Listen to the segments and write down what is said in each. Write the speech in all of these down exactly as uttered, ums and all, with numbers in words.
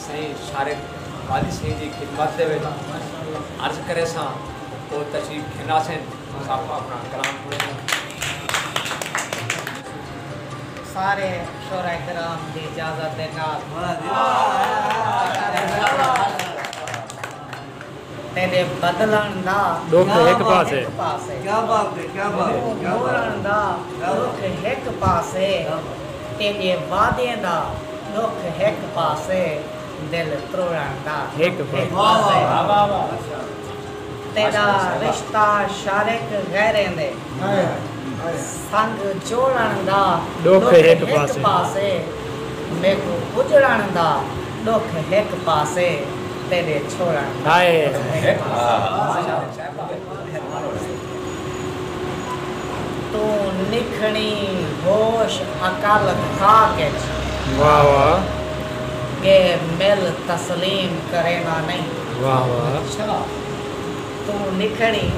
سائیں شارق والد سئیں دی خدمت دے وچ عرض کریساں، او تشریف گھن آسن، ساکوں اپݨا کلام سݨیسن۔ سارے شعراء کرام دی اجازت دے نال تیݙے بدلݨ دا ݙکھ ہک پاسے۔ کیا بات ہے، کیا بات ہے، کیا بات ہے۔ موڑݨ دا ݙکھ ہک پاسے، تیݙے وعدیں دا ݙکھ ہک پاسے، دل تروڑݨ دا ہک پاسے۔ واہ، واہ، واہ، واہ۔ تیݙا رشتہ شارق غیریں دے سنگ جوڑݨ دا ݙکھ ہک پاسے، میکوں اجڑݨ دا ݙکھ ہک پاسے، تیݙے چھوڑݨ دا ہائے۔ توں نکھڑیں ہوش عقل خاک اچ۔ واہ واہ۔ ڳے مل تسلیم کرینا نئیں۔ واہ واہ۔ توں نکھڑیں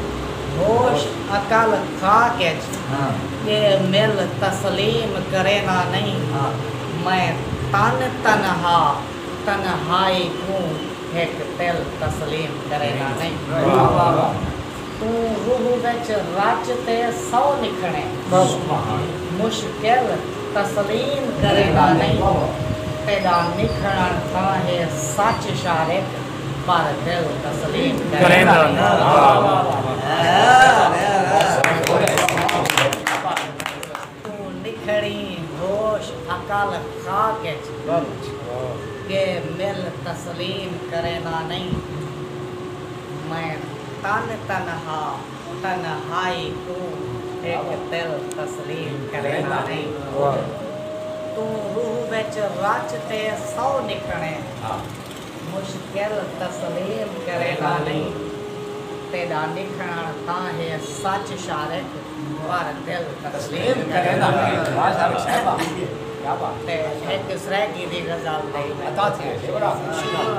ہوش عقل خاک اچ۔ ہاں۔ ڳے مل تسلیم کرینا نئیں۔ ہاں۔ میں تن تنہا تنہائی کوں ہک دل تسلیم کرینا نئیں۔ واہ واہ واہ۔ توں روح وچ رچ تے سو نکھڑیں۔ واہ واہ۔ مشکل تسلیم کرینا نئیں۔ تیݙا نکھڑݨ تاں ہے سچ شارق، پر دل تسلیم کرینا نئیں۔ واہ واہ واہ۔ توں نکھڑیں ہوش عقل خاک اچ، ڳے مل تسلیم کرینا نئیں۔ میں تن تنہا تنہائی کوں ہک دل تسلیم کرینا نئیں۔ واہ۔ توں روح وچ رچ تے سو نکھڑیں۔ ہاں۔ مشکل تسلیم کرینا نئیں۔ تیݙا نکھڑݨ تاں ہے سچ شارق، پر دل تسلیم کرینا نئیں۔ واہ شارق صاحبہ، کیا بات ہے۔ تے ہک سرائیکی دی غزل ݙے۔ عطا تھئے، بڑا خوشی نال۔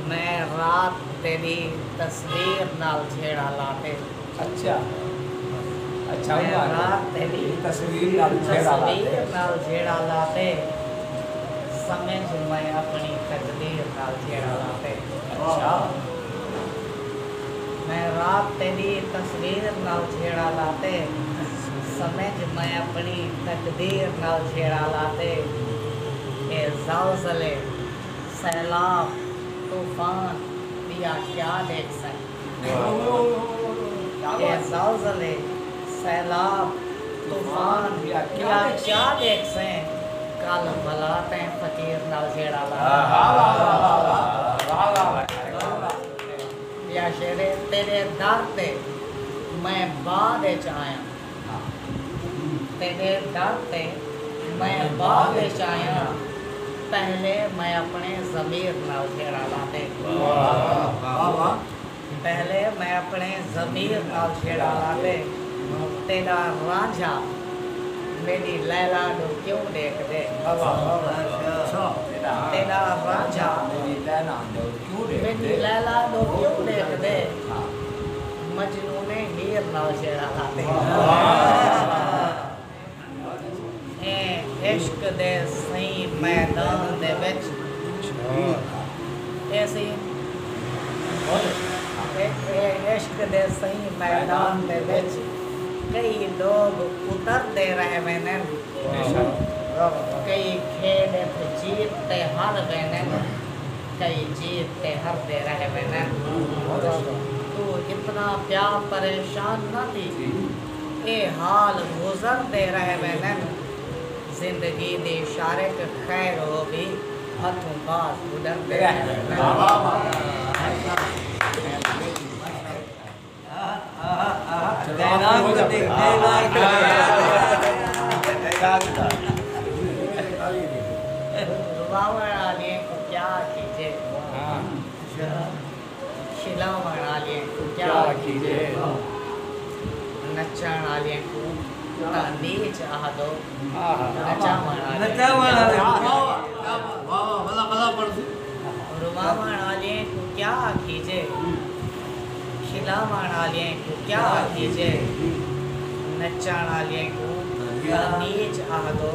میں رات تیݙی تصویر نال جھیڑا لاتے۔ اچھا۔ اچھا، میں ہوا ہے۔ رات تیݙی تصویر نال جھیڑا لاتے۔ تصویر نال جھیڑا لاتے۔ سمجھ میں اپݨی تقدیر نال جھیڑا لاتے۔ اچھا۔ میں رات تیݙی تصویر نال جھیڑا لاتے۔ سمجھ میں اپݨی تقدیر نال جھیڑا لاتے۔ اے زلزلے، سیلاب، طوفان، ٻیا کیا ݙیکھسیں۔ اے زلزلے، سیلاب، طوفان، ٻیا کیا ݙیکھسیں۔ کل بھلا تیں فقیر نال جھیڑا لایا۔ یا شیرے، تیݙے در تے میں بعد اچ آیاں۔ تیݙے در تے میں بعد اچ آیاں، پہلے میں اپݨے ضمیر نال جھیڑا لاتے۔ واہ، واہ، واہ۔ پہلے میں اپݨے ضمیر نال جھیڑا لاتے۔ تیݙا رانجھا میݙی لیلا ݙو کیوں ݙیکھدے؟ اچھا۔ تیݙا رانجھا میݙی لیلا ݙو کیوں ݙیکھدے؟ مجنون ہیر نال جھیڑا لاتے۔ اے عشق دے سئیں میدان دے وچ، اے سئیں، اے، اے عشق دے سئیں میدان دے وچ کئی لوگ اتردے رہ ویندن، کئی کھیݙ اچ جیت تے ہر ویندن۔ کئی جیت تے ہردے رہ ویندن۔ توں اتنا پیا پریشان نہ تھی، اے حال گزردے رہ ویندن۔ زندگی دی شارق خیر ہو وی، ہتھوں باز اݙردے رہ ویندن۔ رواوݨ آلیں کوں کیا آکھیجے، کھلاوݨ آلیں کوں کیا آکھیجے، نچݨ آلیں کوں تاں نیچ آہدو، نچاوݨ آلیں کوں کیا آکھیجے۔ رواوݨ آلیں کوں کیا آکھیجے، کھلاوݨ آلیں کوں کیا آکھیجے، نچݨ آلیں کوں تاں نیچ آہدو،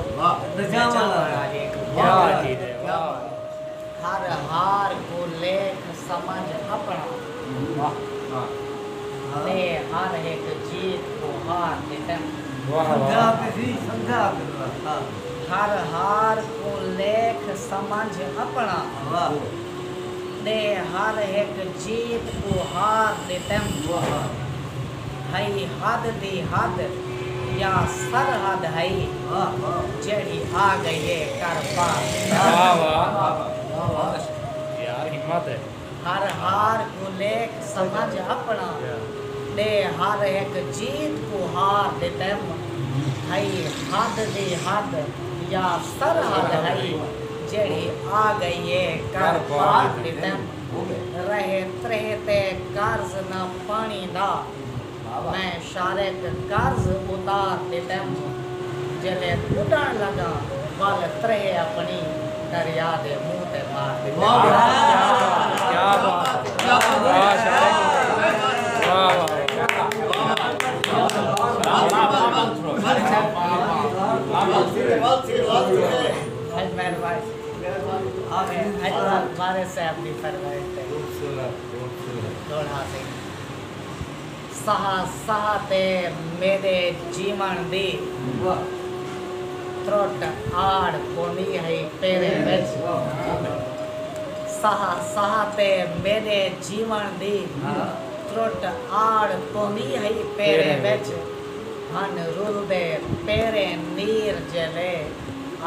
نچاوݨ آلیں کوں کیا آکھیجے۔ واہ۔ ہر ہار کوں لیکھ سمجھ اپݨا، تے ہر ہک جیت کوں ہار ݙتم۔ ہر ہار کوں لیکھ سمجھ اپݨا، تے ہر ہک جیت کوں ہار ݙتم۔ ہئی حد دی حد یا سرحد ہئی، جیڑھی آ ڳئی ہے کر پار۔ واہ، واہ، واہ، واہ۔ یار، ہمت ہے۔ ہر ہار کوں لیکھ سمجھ اپݨا، ݙے ہر ہک جیت کوں ہار ݙتم۔ ہئی حد دی حد یا سرحد ہئی، جیڑھی آ ڳئی ہے کر پار ݙتم۔ رہے تریہہ تے قرض نہ پاݨی دا، میں شارق قرض اتار ݙتم۔ جیلے ٻݙݨ لڳاں ول تریہہ اپݨی دریا دے منہ تے مار ݙتم۔ واہ، واہ، واہ۔ کیا بات ہے۔ واہ، شارق۔ واہ، واہ۔ اڄ مہربانی۔ اڄ وارث صاحب دی فرمائش تے۔ ݙوہڑا سئیں۔ ساہ ساہ تے میݙے جیوݨ دی، ترٹ آڑ پوندی ہئی پیریں وچ۔ ساہ ساہ تے میݙے جیوݨ دی، ترٹ آڑ پوندی ہئی پیریں وچ۔ ہن رلدے پیریں نیر جیلے،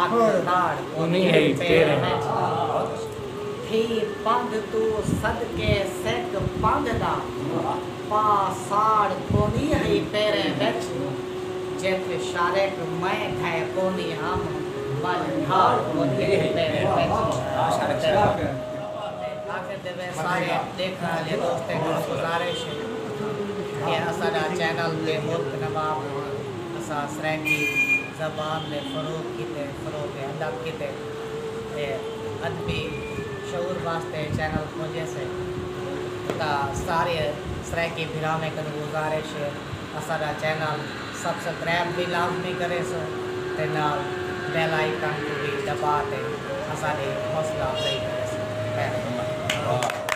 اکھ تاڑ پوندی ہئی پیریں وچ۔ تھی پندھ توں صدقے سک پندھ دا، پا ساڑ پوندی ہئی پیریں وچ۔ جتھ شارق میں گھئے پوندی ہم، ول دھاڑ پوندی ہئی پیریں وچ۔ آخر دے وچ سارے ݙیکھݨ آلے دوستیں کوں گزارش ہے کہ اساݙا چینل بے ملک نواب، اساں سرائیکی زبان دے فروغ کیتے، فروغ ادب کیتے تے ادبی شعور واسطے چینل کھوجے سے۔ تاں سارے سرائیکی بھراویں کنوں گزارش ہے، اساݙا چینل سبسکرائب وی لازمی کریسو تے نال بیل آئیکن کوں وی دبا تے اساݙی حوصلہ افزائی کریسو۔ مہربانی۔